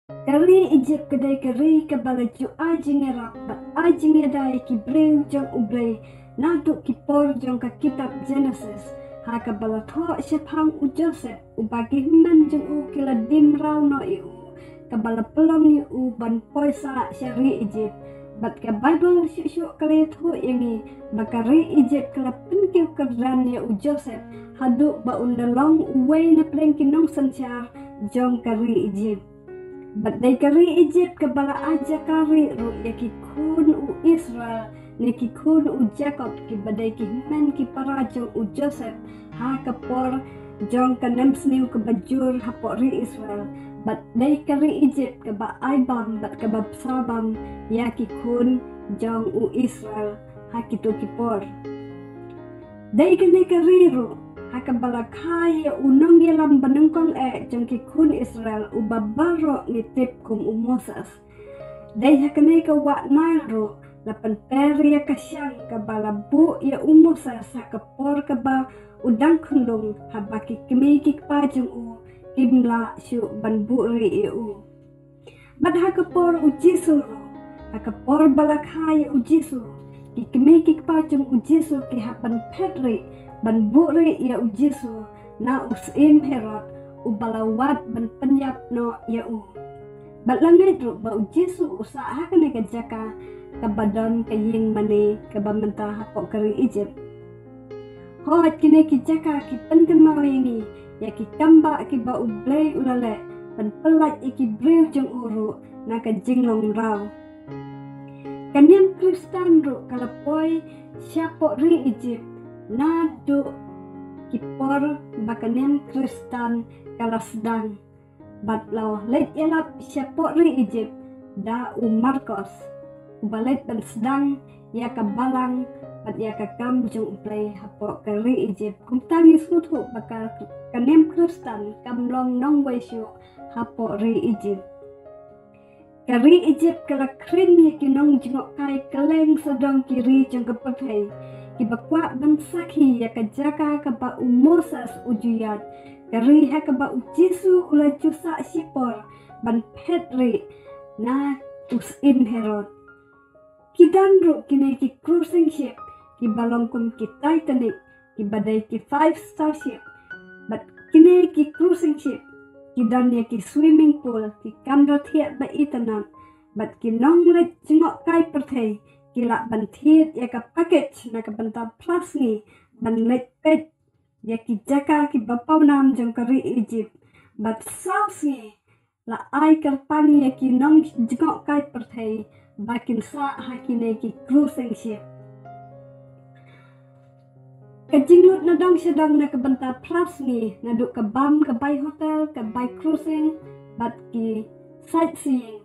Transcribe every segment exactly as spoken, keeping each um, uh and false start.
Ka ri Egypt ka dei ka ri kaba la ju ai jingïarap bad ai jingïada ïa ki briew jong U Blei naduh ki por jong ka kitab Genesis, ha kaba la thoh shaphang u Joseph, uba ki hynmen jong u ki la die mraw noh ïa u, kaba la pynlong ïa u ban poi sah sha ri Egypt. Bad ka Baibl shuh shuh ka la ïathuh ïa ngi ba ka ri Egypt ka la pynkiew kyrdan ïa u Joseph haduh ba un da long uwei na pdeng ki nongsynshar jong ka ri Egypt. Bad dei ka ri Egypt kaba la ai jaka rieh ruh ïa ki khun u Israel ne ki khun u Jakob, kiba dei ki hynmen ki para jong u Joseph, ha ka por jong ka nemsniew kaba jur hapoh ri Israel. Bad dei ka ri Egypt kaba ai bam bad kaba bsa bam ïa ki khun jong u Israel ha kito ki por. Dei kane ka ri ruh ha kaba la kha ïa u nongïalam banyngkong eh jong ki khun Israel, uba baroh ngi tip kum u Moses. Dei ha kane ka wah Nail ruh la pynper ïa ka shang kaba la buh ïa u Moses ha ka por kaba u dang khunlung, haba ki kmie ki kpa jong u kim lah shuh ban buhrieh ïa u. Bad ha ka por u Jisu ruh, ha ka por ba la kha ïa u Jisu, ki kmie ki kpa jong u Jisu ki hap ban phet rieh ban buhrieh ïa u Jisu na u syiem Herod, uba la wad ban pynïap noh ïa u. Bad la ngeit ruh ba u Jisu u sah ha kane ka jaka kaba don ka ïing mane kaba mynta hapoh ka ri Egypt. Hooid, kine ki jaka ki pynkynmaw ïa ngi ïa ki kambah kiba U Blei u la leh ban pyllait ïa ki briew jong u ruh na ka jinglong mraw. Ka niam Khristan ruh ka la poi shapoh ri Egypt naduh ki por ba ka niam Khristan ka la sdang. Bad la leit ïalap shapoh ri Egypt da u Markos, uba leit ban sdang ïa ka balang bad ïa ka kam jong U Blei hapoh ka ri Egypt. Kumta ngi sngewthuh ba ka, ka niam Khristan kam long nongwei shuh hapoh ri Egypt. Ka ri Egypt ka la khring ïa ki nongjngohkai kylleng sawdong ki ri jong ka pyrthei, kiba kwah ban sakhi ïa ka jaka kaba u Moses u ju ïaid, ka ri ha kaba u Jisu u la ju sah shipor ban phet rieh na u syiem Herod. Ki don ruh kine ki cruising ship kiba long kum ki Titanic, kiba dei ki five star ship. Bad kine ki cruising ship ki don ïa ki swimming pool, ki kamra thiah ba itynnad. Bad ki nongleit jngohkai pyrthei ki lah ban thied ïa ka package na ka bynta phra sngi ban leit peit ïa ki jaka kiba pawnam jong ka ri Egypt. Bad saw sngi la ai kyrpang ïa ki nongjngohkai pyrthei ba kin sah ha kine ki cruising ship. Ka jinglut nadong shadong na ka bynta phra sngi, naduh ka bam, ka bai hotel, ka bai cruising bad ki sightseeing,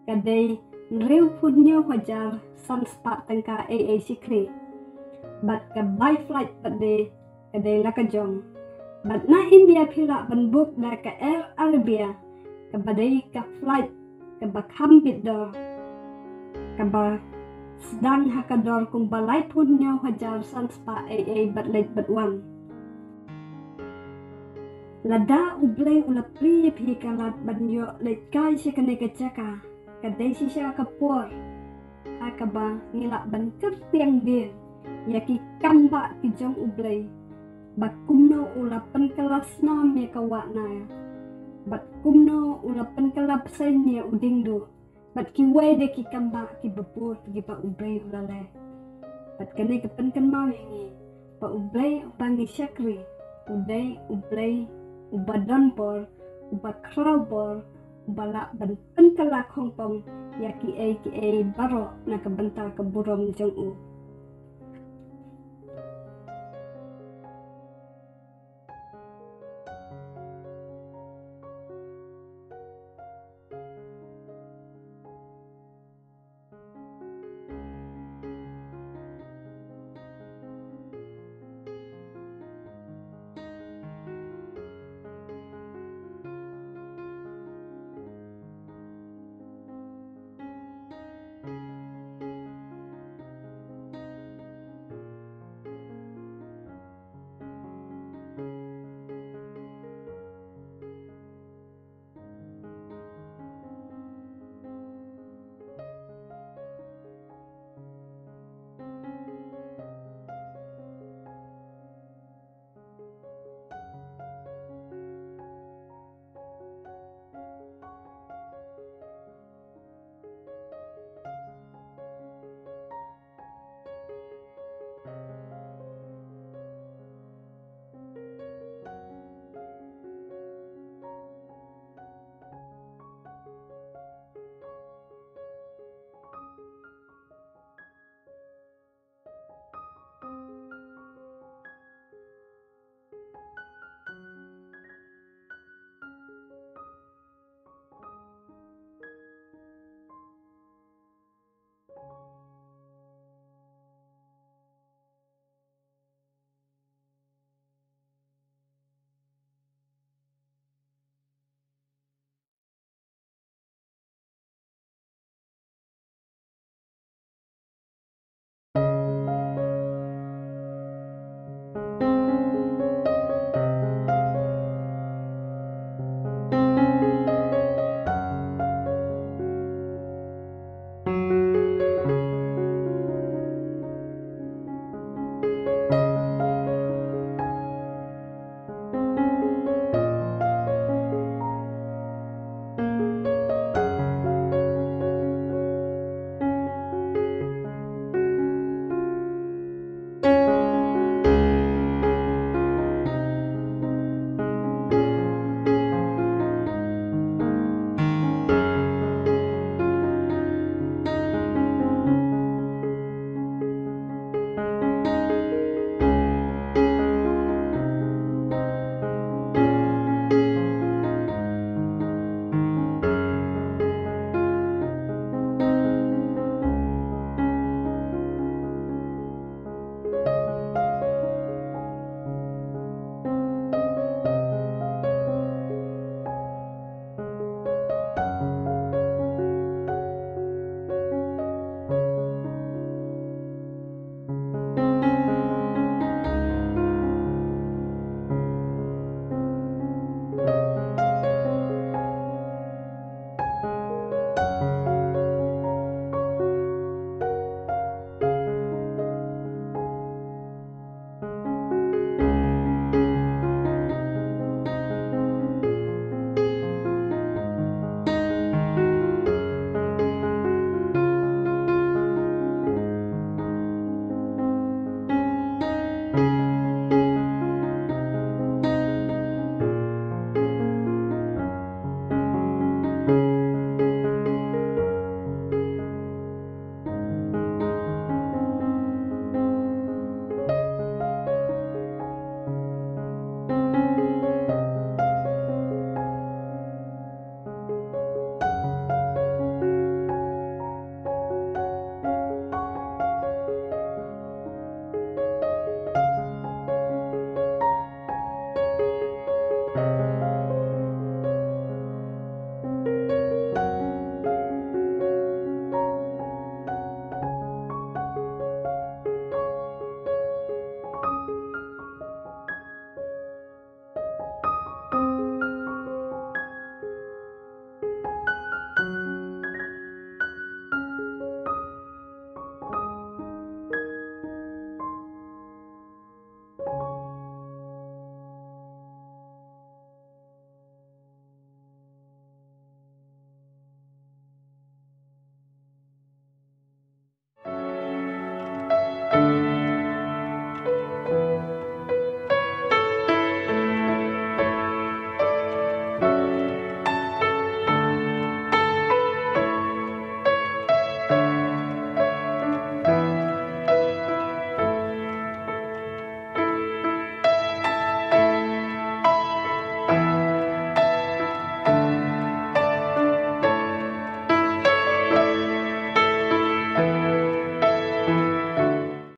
ka dei hynriewphew hynñiew hajar san spah tyngka ei ei shi khlieh. Bad ka bai flight pat de ka dei la ka jong. Bad na India phi lah ban book da ka Air Arabia, kaba dei ka flight kaba kham bit dor, kaba sdang ha ka dor kumba laiphew hynñiew hajar san spah ei ei bad leit bad wan. Lada U Blei u la plie ïa phi ka lad ban ïoh leit kai sha kane ka jaka, ka dei shisha ka por ha kaba ngi lah ban kyrtiang dien ïa ki kambah ki jong U Blei, ba kumno u la pynkylla snam ïa ka wah Nail, bad kumno u la pynkylla bseiñ ïa u diengduh, bad kiwei de ki kambah kiba bun kiba U Blei u la leh. Bad kane ka pynkynmaw ïa ngi ba U Blei uba ngi shakri u dei U Blei uba don bor, uba khraw bor, uba lah ban pynkylla khongpong ïa kiei kiei baroh na ka bynta ka burom jong u.